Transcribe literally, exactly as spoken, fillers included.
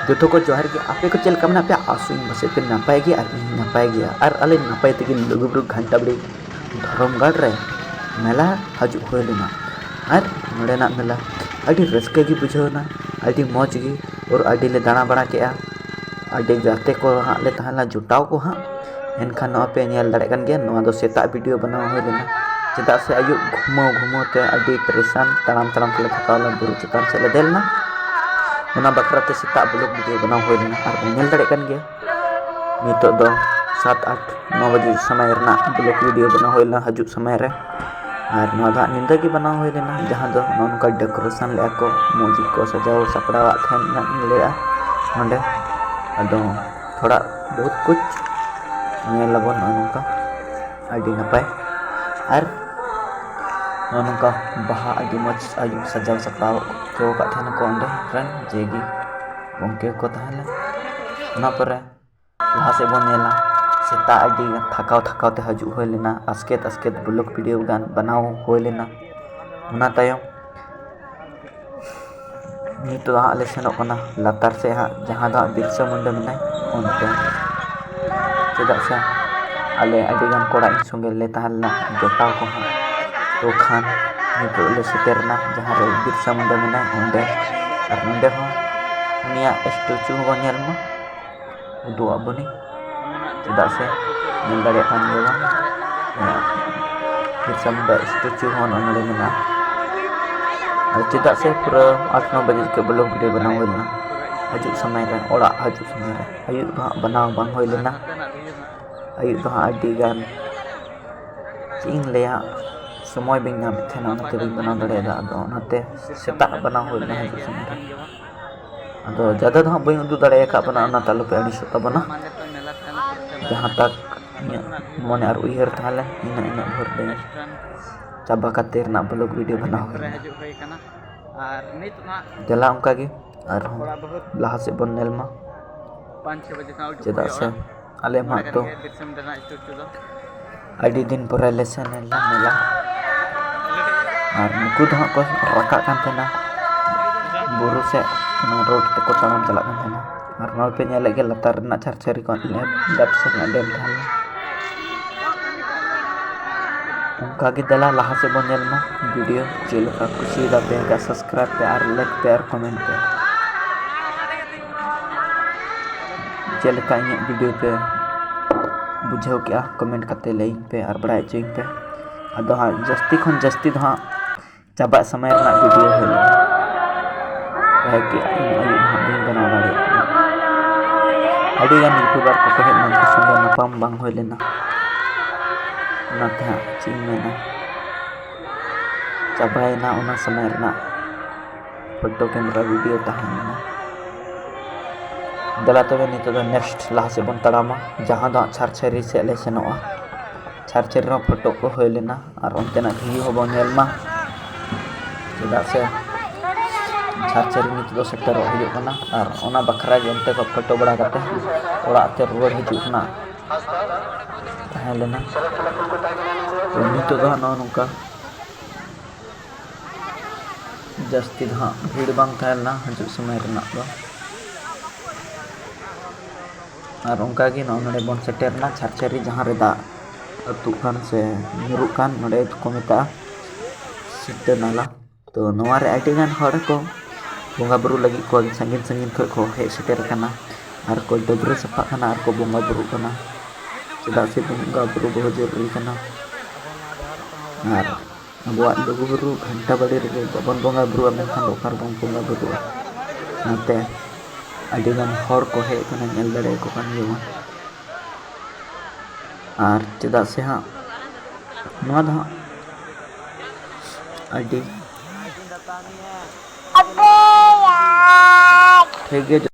ᱡᱚᱛᱚ ᱠᱚ ᱡᱚᱦᱟᱨ ᱜᱮ᱾ ᱟᱯᱮ ᱠᱚ ᱪᱮᱫ ᱞᱮᱠᱟ ᱢᱮᱱᱟᱜ ᱯᱮᱭᱟ? ᱟᱥᱚᱜ ᱤᱧ ᱯᱟᱥᱮᱡ ᱯᱮ ᱱᱟᱯᱟᱭ ᱜᱮᱭᱟ ᱟᱨ ᱤᱧ ᱱᱟᱯᱟᱭ ᱜᱮᱭᱟ᱾ ᱟᱨ ᱟᱞᱮ ᱱᱟᱯᱟᱭ ᱛᱮᱜᱮ ᱞᱩᱜᱩᱵᱩᱨᱩ ᱜᱷᱟᱱᱴᱟ ᱵᱟᱲᱤ ᱫᱷᱚᱨᱚᱢᱜᱟᱲ ᱨᱮ ᱢᱮᱞᱟ ᱦᱤᱡᱩᱜ ᱦᱩᱭ ᱞᱮᱱᱟ᱾ ᱟᱨ ᱱᱚᱰᱮᱱᱟᱜ ᱢᱮᱞᱟ ᱟᱹᱰᱤ ᱨᱟᱹᱥᱠᱟᱹ ᱜᱮ ᱵᱩᱡᱷᱟᱹᱣ ᱮᱱᱟ, ᱟᱹᱰᱤ ᱢᱚᱡᱽ ᱜᱮ᱾ ᱟᱨ ᱟᱹᱰᱤ ᱞᱮ ᱫᱟᱬᱟ ᱵᱟᱲᱟ ᱠᱮᱜᱼᱟ, ᱟᱹᱰᱤ ᱜᱟᱛᱮ ᱠᱚ ᱦᱟᱸᱜ ᱞᱮ ᱛᱟᱦᱮᱸ ᱞᱮᱱᱟ, ᱡᱚᱴᱟᱣ ᱠᱚ ᱦᱟᱸᱜ᱾ ᱮᱱᱠᱷᱟᱱ ᱱᱚᱣᱟ ᱯᱮ ᱧᱮᱞ ᱫᱟᱲᱮᱭᱟᱜ ᱠᱟᱱ ᱜᱮᱭᱟ, ᱱᱚᱣᱟ ᱫᱚ ᱥᱮᱛᱟᱜ ᱵᱷᱤᱰᱤᱭᱳ ᱵᱮᱱᱟᱣ ᱦᱩᱭ ᱞᱮᱱᱟ᱾ ᱪᱮᱫᱟᱜ ᱥᱮ ᱟᱹᱭᱩᱵ ᱜᱷᱩᱢᱟᱹᱣ ᱜᱷᱩᱢᱟᱹᱣ ᱛᱮ ᱟᱹᱰᱤ ᱯᱟᱨᱤᱥᱟᱱ, ᱛᱟᱲᱟᱢ ᱛᱟᱲᱟᱢ ᱛᱮᱞᱮ ᱛᱷᱟᱠᱟᱣ ᱞᱮᱱᱟ, ᱵᱩᱨᱩ ᱪᱮᱛᱟᱱ ᱥᱮᱫ ᱞᱮ ᱫᱮᱡ ᱞᱮᱱᱟ᱾ ᱚᱱᱟ ᱵᱟᱠᱷᱨᱟ ᱛᱮ ᱥᱮᱛᱟᱜ ᱵᱞᱚᱜ ᱵᱷᱤᱰᱤᱭᱳ ᱵᱮᱱᱟᱣ ᱦᱩᱭ ᱞᱮᱱᱟ᱾ ᱟᱨ ᱯᱮ ᱧᱮᱞ ᱫᱟᱲᱮᱭᱟᱜ ᱠᱟᱱ ᱜᱮᱭᱟ, ᱱᱤᱛᱚᱜ ᱫᱚ ᱥᱟᱛ ᱟᱴ ᱱᱚ ᱵᱟᱡᱮ ᱥᱚᱢᱚᱭ ᱨᱮᱱᱟᱜ ᱵᱞᱚᱜ ᱵᱷᱤᱰᱤᱭᱳ ᱵᱮᱱᱟᱣ ᱦᱩᱭ ᱞᱮᱱᱟ ᱦᱤᱡᱩᱜ ᱥᱚᱢᱚᱭ ᱨᱮ᱾ ᱟᱨ ᱱᱚᱣᱟ ᱫᱚ ᱦᱟᱸᱜ ᱧᱤᱫᱟᱹ ᱜᱮ ᱵᱮᱱᱟᱣ ᱦᱩᱭ ᱞᱮᱱᱟ, ᱡᱟᱦᱟᱸ ᱫᱚ ᱱᱚᱜᱼᱚ ᱱᱚᱝᱠᱟ ᱰᱮᱠᱳᱨᱮᱥᱚᱱ ᱞᱮᱫᱼᱟ ᱠᱚ, ᱢᱚᱡᱽ ᱜᱮᱠᱚ ᱥᱟᱡᱟᱣ ᱥᱟᱯᱲᱟᱣᱟᱜ ᱛᱟᱦᱮᱱ ᱞᱮᱫᱼᱟ ᱱᱚᱰᱮ᱾ ᱟᱫᱚ ᱛᱷᱚᱲᱟ ᱵᱚᱦᱩᱛ ᱠᱩᱪ ᱧᱮᱞ ᱟᱵᱚᱱ ᱱᱚᱜᱼᱚ ᱱᱚᱝᱠᱟ, ᱟᱹᱰᱤ ᱱᱟᱯᱟᱭ᱾ ᱟᱨ ᱱᱚᱜᱼᱚ ᱱᱚᱝᱠᱟ ᱵᱟᱦᱟ ᱟᱹᱰᱤ ᱢᱚᱡᱽ ᱟᱹᱭᱩᱵ ᱥᱟᱡᱟᱣ ᱥᱟᱯᱲᱟᱣ ᱦᱚᱪᱚ ᱟᱠᱟᱫ ᱛᱟᱦᱮᱱᱟᱠᱚ ᱚᱸᱰᱮ ᱨᱮᱱ ᱡᱮ ᱜᱮ ᱜᱚᱢᱠᱮ ᱠᱚ ᱛᱟᱦᱮᱸ ᱞᱮᱱ᱾ ᱚᱱᱟ ᱯᱚᱨᱮ ᱞᱟᱦᱟ ᱥᱮᱫ ᱵᱚᱱ ᱧᱮᱞᱟ, ᱥᱮᱛᱟᱜ ᱟᱹᱰᱤ ᱛᱷᱟᱠᱟᱣ ᱛᱷᱟᱠᱟᱣ ᱛᱮ ᱦᱤᱡᱩᱜ ᱦᱩᱭ ᱞᱮᱱᱟ, ᱟᱥᱠᱮᱛ ᱟᱥᱠᱮᱛ ᱵᱞᱚᱜ ᱵᱷᱤᱰᱤᱭᱳ ᱜᱟᱱ ᱵᱮᱱᱟᱣ ᱦᱩᱭ ᱞᱮᱱᱟ᱾ ᱚᱱᱟ ᱛᱟᱭᱚᱢ ᱱᱤᱛᱚᱜ ᱦᱟᱸᱜ ᱞᱮ ᱥᱮᱱᱚᱜ ᱠᱟᱱᱟ ᱞᱟᱛᱟᱨ ᱥᱮᱫ ᱦᱟᱸᱜ, ᱡᱟᱦᱟᱸ ᱫᱚ ᱦᱟᱸᱜ ᱵᱤᱨᱥᱟ ᱢᱩᱱᱰᱟ ᱢᱮᱱᱟᱭ ᱚᱱᱛᱮ, ᱪᱮᱫᱟᱜ ᱥᱮ ᱟᱞᱮ ᱟᱹᱰᱤᱜᱟᱱ ᱠᱚᱲᱟ ᱤᱧ ᱥᱚᱸᱜᱮ ᱞᱮ ᱛᱟᱦᱮᱸ ᱞᱮᱱᱟ, ᱡᱚᱴᱟᱣ ᱠᱚᱦᱚᱸ᱾ ᱛᱚ ᱠᱷᱟᱱ ᱱᱤᱛᱚᱜ ᱞᱮ ᱥᱮᱴᱮᱨ ᱮᱱᱟ ᱡᱟᱦᱟᱸ ᱨᱮ ᱵᱤᱨᱥᱟ ᱢᱩᱱᱰᱟ ᱢᱮᱱᱟᱭ ᱚᱸᱰᱮ, ᱟᱨ ᱱᱚᱸᱰᱮ ᱦᱚᱸ ᱩᱱᱤᱭᱟᱜ ᱥᱴᱮᱪᱩ ᱦᱚᱸ ᱵᱚᱱ ᱧᱮᱞ ᱢᱟ, ᱩᱫᱩᱜ ᱟᱵᱚᱱᱤᱧ᱾ ᱪᱮᱫᱟᱜ ᱥᱮ ᱧᱮᱞ ᱫᱟᱲᱮᱭᱟᱜ ᱠᱟᱱ ᱜᱮᱭᱟ ᱵᱚᱱ, ᱦᱮᱸ, ᱵᱤᱨᱥᱟ ᱢᱩᱱᱰᱟ ᱥᱴᱮᱪᱩ ᱦᱚᱸ ᱱᱚᱜᱼᱚᱭ ᱱᱚᱰᱮ ᱢᱮᱱᱟᱜᱼᱟ᱾ ᱟᱨ ᱪᱮᱫᱟᱜ ᱥᱮ ᱯᱩᱨᱟᱹ ᱟᱴ ᱱᱚ ᱵᱟᱡᱮ ᱡᱚᱠᱷᱮᱡ ᱵᱞᱚᱜ ᱵᱷᱤᱰᱤᱭᱳ ᱵᱮᱱᱟᱣ ᱦᱩᱭ ᱞᱮᱱᱟ, ᱦᱤᱡᱩᱜ ᱥᱚᱢᱚᱭ ᱨᱮ, ᱚᱲᱟᱜ ᱦᱤᱡᱩᱜ ᱥᱚᱢᱚᱭ ᱨᱮ, ᱟᱹᱭᱩᱵ ᱫᱚ ᱦᱟᱸᱜ ᱵᱮᱱᱟᱣ ᱵᱟᱝ ᱦᱩᱭ ᱞᱮᱱᱟ᱾ ᱟᱹᱭᱩᱵ ᱫᱚ ᱦᱟᱸᱜ ᱟᱹᱰᱤ ᱜᱟᱱ, ᱪᱮᱫ ᱤᱧ ᱞᱟᱹᱭᱟ, ᱥᱚᱢᱚᱭ ᱵᱟᱹᱧ ᱧᱟᱢᱮᱫ ᱛᱟᱦᱮᱱᱟ, ᱚᱱᱟᱛᱮ ᱵᱟᱹᱧ ᱵᱮᱱᱟᱣ ᱫᱟᱲᱮᱭᱟᱫᱟ᱾ ᱟᱫᱚ ᱚᱱᱟᱛᱮ ᱥᱮᱛᱟᱜ ᱵᱮᱱᱟᱣ ᱦᱩᱭ ᱞᱮᱱᱟ ᱦᱤᱡᱩᱜ ᱥᱚᱢᱚᱭ ᱨᱮ᱾ ᱟᱫᱚ ᱡᱟᱫᱟ ᱫᱚ ᱦᱟᱸᱜ ᱵᱟᱹᱧ ᱩᱫᱩᱜ ᱫᱟᱲᱮ ᱟᱠᱟᱫ ᱵᱚᱱᱟ, ᱚᱱᱟᱛᱮ ᱟᱞᱚᱯᱮ ᱟᱹᱲᱤᱥᱚᱜ ᱛᱟᱵᱚᱱᱟ᱾ ᱡᱟᱦᱟᱸ ᱛᱟᱠ ᱤᱧᱟᱹᱜ ᱢᱚᱱᱮ ᱟᱨ ᱩᱭᱦᱟᱹᱨ ᱛᱟᱦᱮᱸ ᱞᱮᱱ, ᱤᱱᱟᱹᱜ ᱤᱱᱟᱹᱜ ᱵᱷᱳᱨ ᱫᱚᱧ ᱪᱟᱵᱟ ᱠᱟᱛᱮ ᱨᱮᱱᱟᱜ ᱵᱞᱚᱜ ᱵᱷᱤᱰᱤᱭᱳ ᱵᱮᱱᱟᱣ ᱦᱩᱭ ᱞᱮᱱᱟ᱾ ᱟᱨ ᱱᱤᱛ ᱱᱟᱜ ᱫᱮᱞᱟ ᱚᱱᱠᱟ ᱜᱮ ᱟᱨᱦᱚᱸ ᱞᱟᱦᱟ ᱥᱮᱫ ᱵᱚᱱ ᱧᱮᱞ ᱢᱟ, ᱯᱟᱸᱪ ᱪᱷᱚ ᱵᱟᱡᱮ ᱠᱷᱚᱱᱟᱜ ᱩᱰᱩᱠ ᱪᱮᱫᱟᱜ ᱦᱩᱭᱩᱜᱼᱟ ᱥᱮ ᱚᱲᱟᱜ᱾ ᱟᱞᱮ ᱢᱟ ᱱᱚᱰᱮ ᱠᱟᱱ ᱛᱚ ᱜᱮᱭᱟ ᱵᱤᱨᱥᱟ ᱢᱩᱱᱰᱟ ᱨᱮᱱᱟᱜ ᱥᱴᱮᱪᱩ ᱫᱚ᱾ ᱟᱹᱰᱤ ᱫᱤᱱ ᱯᱚᱨᱮ ᱞᱮ ᱥᱮᱱ ᱞᱮᱱᱟ ᱢᱮᱞᱟ᱾ ᱟᱨ ᱱᱩᱠᱩ ᱫᱚ ᱦᱟᱸᱜ ᱠᱚ ᱨᱟᱠᱟᱵ ᱠᱟᱱ ᱛᱟᱦᱮᱱᱟ ᱵᱩᱨᱩ ᱥᱮᱫ ᱚᱱᱟ ᱨᱳᱰ ᱛᱮᱠᱚ ᱛᱟᱲᱟᱢ ᱪᱟᱞᱟᱜ ᱠᱟᱱ ᱛᱟᱦᱮᱱᱟ᱾ ᱟᱨ ᱱᱚᱣᱟ ᱯᱮ ᱧᱮᱞᱮᱫ ᱜᱮᱭᱟ, ᱞᱟᱛᱟᱨ ᱨᱮᱱᱟᱜ ᱪᱷᱟᱨᱪᱷᱟᱹᱨᱤ ᱠᱚ ᱰᱮᱢ ᱛᱟᱦᱮᱱᱟ᱾ ᱚᱱᱠᱟ ᱜᱮ ᱫᱮᱞᱟ ᱞᱟᱦᱟ ᱥᱮᱫ ᱵᱚᱱ ᱧᱮᱞ ᱢᱟ᱾ ᱵᱷᱤᱰᱤᱭᱳ ᱪᱮᱫ ᱞᱮᱠᱟ ᱠᱩᱥᱤᱭᱟᱫᱟ ᱯᱮ, ᱮᱱᱠᱷᱟᱱ ᱥᱟᱵᱥᱠᱨᱟᱭᱤᱵᱽ ᱯᱮ ᱟᱨ ᱞᱟᱭᱤᱠ ᱯᱮ ᱟᱨ ᱠᱚᱢᱮᱱᱴ ᱯᱮ᱾ ᱪᱮᱫ ᱞᱮᱠᱟ ᱤᱧᱟᱹᱜ ᱵᱷᱤᱰᱤᱭᱳ ᱯᱮ ᱵᱩᱡᱷᱟᱹᱣ ᱠᱮᱜᱼᱟ, ᱠᱚᱢᱮᱱᱴ ᱠᱟᱛᱮ ᱞᱟᱹᱭᱟᱹᱧ ᱯᱮ ᱟᱨ ᱵᱟᱲᱟᱭ ᱦᱚᱪᱚᱧ ᱯᱮ᱾ ᱟᱫᱚ ᱦᱟᱸᱜ ᱡᱟᱹᱥᱛᱤ ᱠᱷᱚᱱ ᱡᱟᱹᱥᱛᱤ ᱫᱚ ᱦᱟᱸᱜ ᱪᱟᱵᱟᱜ ᱥᱚᱢᱚᱭ ᱨᱮᱱᱟᱜ ᱵᱷᱤᱰᱤᱭᱳ ᱦᱩᱭ ᱞᱮᱱᱟ᱾ ᱛᱟᱦᱮᱸ ᱠᱮᱜᱼᱟ, ᱤᱧ ᱟᱹᱭᱩᱵ ᱦᱟᱸᱜ ᱵᱟᱹᱧ ᱵᱮᱱᱟᱣ ᱫᱟᱲᱮᱭᱟᱜ ᱠᱟᱱᱟ᱾ ᱟᱹᱰᱤᱜᱟᱱ ᱭᱩᱴᱩᱵᱟᱨ ᱠᱚᱠᱚ ᱦᱮᱡ ᱞᱮᱱ ᱛᱟᱦᱮᱸ, ᱥᱚᱸᱜᱮ ᱧᱟᱯᱟᱢ ᱵᱟᱝ ᱦᱩᱭ ᱞᱮᱱᱟ᱾ ᱚᱱᱟᱛᱮ ᱦᱟᱸᱜ ᱪᱮᱫ ᱤᱧ ᱢᱮᱱᱟ, ᱪᱟᱵᱟᱭᱮᱱᱟ ᱚᱱᱟ ᱥᱚᱢᱚᱭ ᱨᱮᱱᱟᱜ ᱯᱷᱳᱴᱳ ᱠᱮᱢᱮᱨᱟ ᱵᱷᱤᱰᱤᱭᱳ ᱛᱟᱦᱮᱸ ᱞᱮᱱᱟ᱾ ᱫᱮᱞᱟ ᱛᱚᱵᱮ ᱱᱤᱛᱚᱜ ᱫᱚ ᱱᱮᱠᱥᱴ ᱞᱟᱦᱟ ᱥᱮᱫ ᱵᱚᱱ ᱛᱟᱲᱟᱢᱟ, ᱡᱟᱦᱟᱸ ᱫᱚ ᱦᱟᱸᱜ ᱪᱷᱟᱨᱪᱷᱟᱹᱨᱤ ᱥᱮᱫ ᱞᱮ ᱥᱮᱱᱚᱜᱼᱟ᱾ ᱪᱷᱟᱨᱪᱷᱟᱹᱨᱤ ᱨᱮᱦᱚᱸ ᱯᱷᱳᱴᱳ ᱠᱚ ᱦᱩᱭ ᱞᱮᱱᱟ ᱟᱨ ᱚᱱᱛᱮᱱᱟᱜ ᱵᱷᱤᱭᱩ ᱦᱚᱸᱵᱚᱱ ᱧᱮᱞ ᱢᱟ, ᱪᱮᱫᱟᱜ ᱥᱮ ᱪᱷᱟᱨᱪᱷᱟᱹᱨᱤ ᱱᱤᱛᱚᱜ ᱫᱚ ᱥᱮᱴᱮᱨᱚᱜ ᱦᱩᱭᱩᱜ ᱠᱟᱱᱟ᱾ ᱟᱨ ᱚᱱᱟ ᱵᱟᱠᱷᱨᱟ ᱜᱮ ᱚᱱᱛᱮ ᱠᱷᱚᱱ ᱯᱷᱳᱴᱳ ᱵᱟᱲᱟ ᱠᱟᱛᱮ ᱚᱲᱟᱜ ᱛᱮ ᱨᱩᱣᱟᱹᱲ ᱦᱤᱡᱩᱜ ᱨᱮᱱᱟᱜ ᱛᱟᱦᱮᱸ ᱞᱮᱱᱟ᱾ ᱛᱚ ᱱᱤᱛᱚᱜ ᱫᱚ ᱦᱟᱸᱜ ᱱᱚᱜᱼᱚ ᱱᱚᱝᱠᱟ ᱡᱟᱹᱥᱛᱤ ᱫᱚ ᱦᱟᱸᱜ ᱵᱷᱤᱲ ᱵᱟᱝ ᱛᱟᱦᱮᱸ ᱞᱮᱱᱟ ᱦᱤᱡᱩᱜ ᱥᱚᱢᱚᱭ ᱨᱮᱱᱟᱜ ᱫᱚ᱾ ᱟᱨ ᱚᱱᱠᱟ ᱜᱮ ᱱᱚᱜᱼᱚᱭ ᱱᱚᱰᱮ ᱵᱚᱱ ᱥᱮᱴᱮᱨ ᱮᱱᱟ ᱪᱷᱟᱨᱪᱷᱟᱹᱨᱤ, ᱡᱟᱦᱟᱸ ᱨᱮ ᱫᱟᱜ ᱟᱹᱛᱩᱜ ᱠᱟᱱ ᱥᱮ ᱧᱩᱨᱩᱜ ᱠᱟᱱ, ᱱᱚᱰᱮ ᱠᱚ ᱢᱮᱛᱟᱜᱼᱟ ᱥᱤᱛᱟᱹ ᱱᱟᱞᱟ᱾ ᱛᱚ ᱱᱚᱣᱟ ᱨᱮ ᱟᱹᱰᱤ ᱜᱟᱱ ᱦᱚᱲ ᱠᱚ ᱵᱚᱸᱜᱟ ᱵᱩᱨᱩ ᱞᱟᱹᱜᱤᱫ ᱠᱚ ᱥᱟᱺᱜᱤᱧ ᱥᱟᱺᱜᱤᱧ ᱠᱷᱚᱱ ᱠᱚ ᱦᱮᱡ ᱥᱮᱴᱮᱨ ᱟᱠᱟᱱᱟ ᱟᱨ ᱠᱚ ᱰᱟᱹᱵᱽᱨᱟᱹ ᱥᱟᱯᱷᱟᱜ ᱠᱟᱱᱟ ᱟᱨ ᱠᱚ ᱵᱚᱸᱜᱟ ᱵᱩᱨᱩᱜ ᱠᱟᱱᱟ, ᱪᱮᱫᱟᱜ ᱥᱮ ᱵᱚᱸᱜᱟ ᱵᱩᱨᱩ ᱵᱚᱦᱩ ᱡᱚᱨᱩᱨᱤ ᱠᱟᱱᱟ᱾ ᱟᱨ ᱟᱵᱚᱣᱟᱜ ᱞᱩᱜᱩᱵᱩᱨᱩ ᱜᱷᱟᱱᱴᱟ ᱵᱟᱲᱮ ᱨᱮᱜᱮ ᱵᱟᱵᱚᱱ ᱵᱚᱸᱜᱟ ᱵᱩᱨᱩᱜᱼᱟ, ᱢᱮᱱᱠᱷᱟᱱ ᱫᱚ ᱚᱠᱟ ᱨᱮᱵᱚᱱ ᱵᱚᱸᱜᱟ ᱵᱩᱨᱩᱜᱼᱟ? ᱚᱱᱟᱛᱮ ᱟᱹᱰᱤ ᱜᱟᱱ ᱦᱚᱲ ᱠᱚ ᱦᱮᱡ ᱟᱠᱟᱱᱟ, ᱧᱮᱞ ᱫᱟᱲᱮᱭᱟᱠᱚ ᱠᱟᱱ ᱜᱮᱭᱟ ᱵᱚᱱ᱾ ᱟᱨ ᱪᱮᱫᱟᱜ ᱥᱮ ᱦᱟᱸᱜ ᱱᱚᱣᱟ ᱫᱚ ᱦᱟᱸᱜ ᱟᱹᱰᱤ ᱴᱷᱤᱠ ᱜᱮ᱾